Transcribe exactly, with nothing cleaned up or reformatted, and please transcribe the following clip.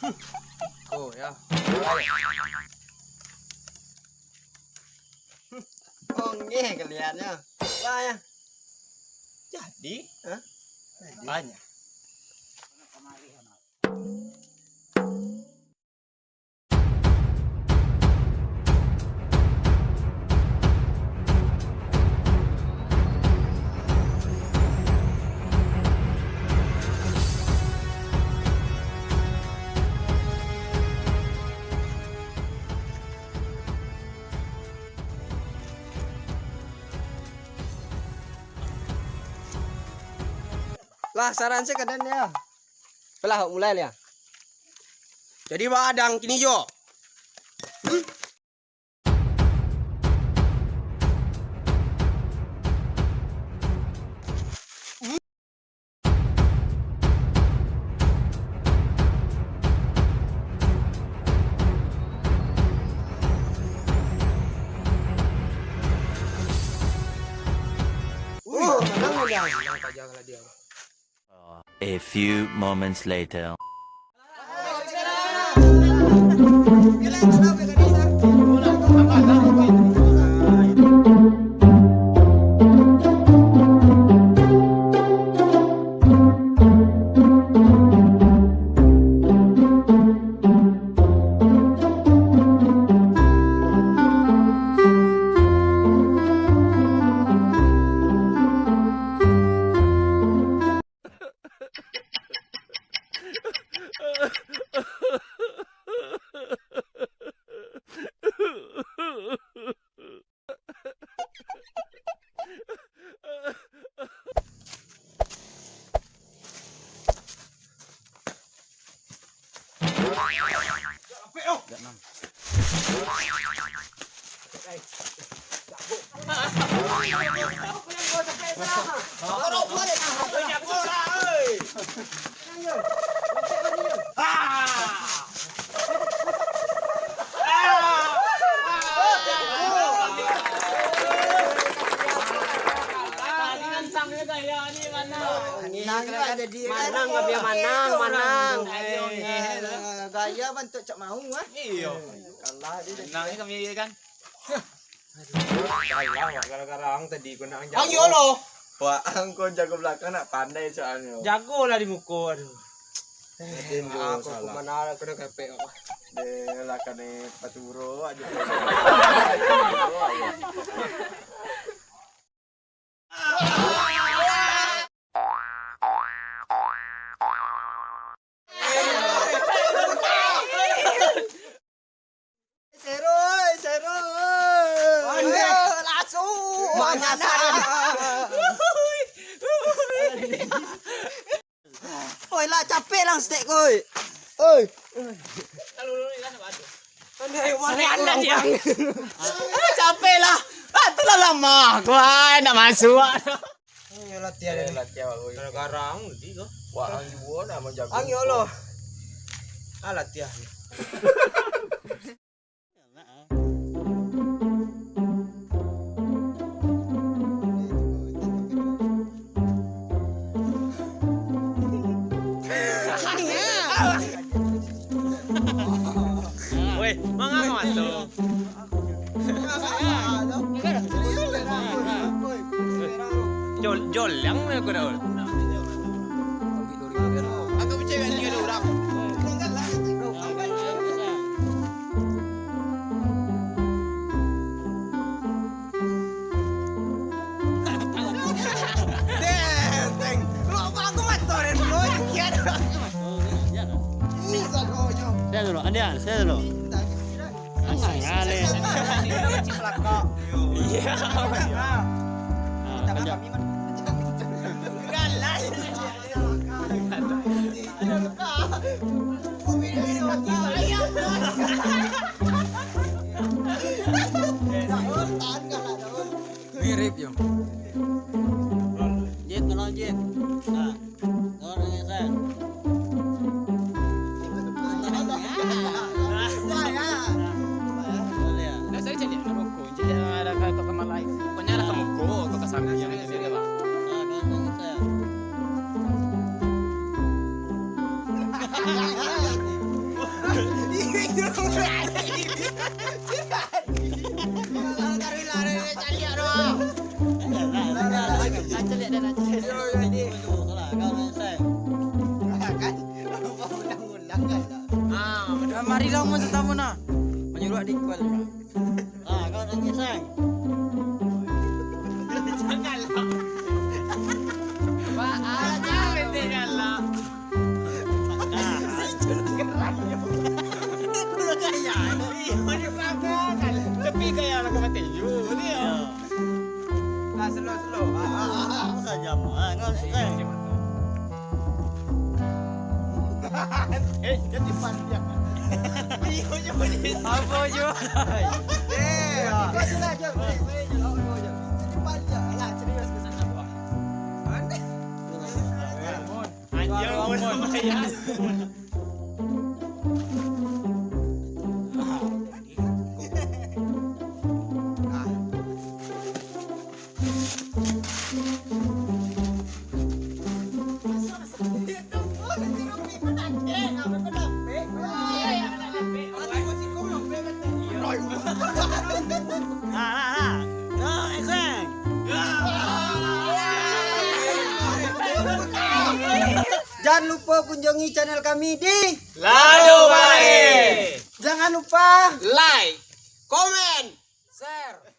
Ko, yo. Ongeh kalian, yo. Lah, yo. Jadi, hah? Jadi. Banyak. Lah, saran se kadan yo. Apolah, mulai lah. Jadi, baa dang kini yo. Uh, manang, manang. Manang paja lah dia. A few moments later. Manang, manang, manang. Eh, gaya bantuak cak mau, ah. Iyo. Kalah dia. Manang ni kami kan. Alah, gara-gara ang tadi ko nak jago. Ang yo lo. Wah, ang ko jago balakang nak pandai soalnyo. Jago lah di muko, aduh. Mungkin jo salah. Aku mana kena kepek kok. Deh, lah kena paturo aja. Paturo aja. Sero, sero. Ayo, langsung. Mana? Oi, lah capek lah stek koi. Oi. Anak dia. Ah, capek lah. Ah, tu lah lama. Gua nak masuk. Ayo latihan. Eh, latihan, Pak Boy. Gara-gara ang tadi ko. Wah, ang juo nak manjago. Ang yo lo. Ah, latihan. Weh, manga kau tu? Jol, jol, yang mana kau dah? Aku percaya ni ada orang. Denteng. Lo aku matorin lo, kian. Ini sadonya. Saya dulu, Andian, saya dulu. Sangat. Iya. Nah, aja. Mirip yo. Jit, tolong, Jit. Nah. Tolong geser. Boleh ya? Dah, saya cari rokok. Jadi, ada ka, ka kamar lain. Pokoknya ada ka muko, atau ka sana, yang ada di bawah. Nah, tolong geser. Wah, Acil lihat dan acil. Yo, yo, di. Salah, kau ni, Seng. Ah, kan? Ulang-ulang kan lah. Ah, marilah mun tatamu nah. Manyuruak di kual. Ah, kau nangih, Seng. Janganlah. Ba-, ah, jangan. Janganlah. Tapi kayak anak kematian juga ni, ya. Ah, slow, slow. Ah, ah, ah, ah. Saja, ah, kau, Seng. Eh, jadi panjang. Iyo, iyo, iyo. Apa je? Eh, ya. Jadi panjang. Alah, serius ke sana, Bang? Aneh. Anjing, Mon. Nah, nah, nah. Nah, Seng. Jangan lupa kunjungi channel kami di Lado Bae. Jangan lupa like, komen, share.